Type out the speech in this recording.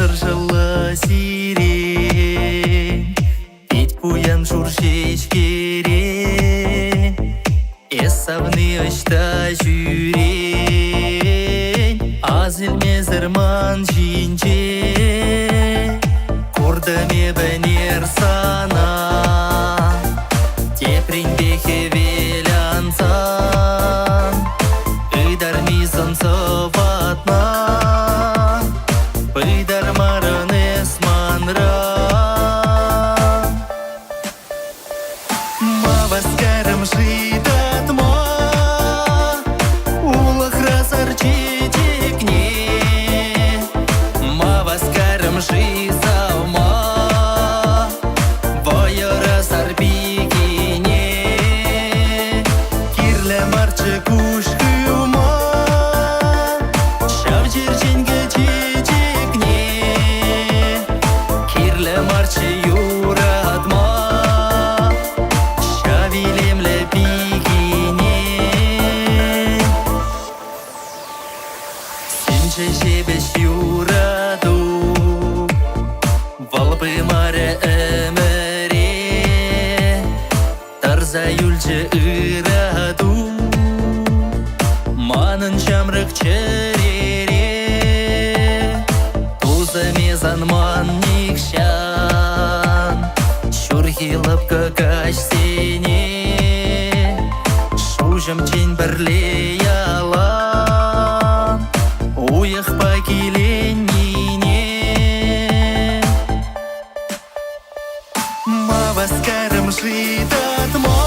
шӑршӑллӑ сирень, Пит пуян шур ҫеҫкере. Эс савни ӑҫта ҫӳрен, Ас илмесӗр ман ҫинчен. Куртӑм эпӗ ӗнер сана, Тепринпе хӗвел ансан. Ытарми сӑн-сӑпатна Пытармарӑн эс манран. Ма васкарӑм-ши татма Улӑхра сар чечекне? Ма васкарӑм-ши савма Вӑйӑра сар пикене? Кирлӗ марччӗ куҫ хывма Ҫав черченкӗ чечекне. Кирлӗ марччӗ юратма Ҫав илемлӗ пикене. Сӳнчӗ ҫепӗҫ юрату, Вӑл пымарӗ ӗмӗре. Тӑрса юлчӗ ырату Манӑн ҫамрӑк чӗрере. Тусӑм эс ан ман нихҫан Ҫурхи лӑпкӑ каҫсене. Шуҫӑмччен пӗрле ялан Уйӑхпа киленнине. Ма васкарӑм-ши татма?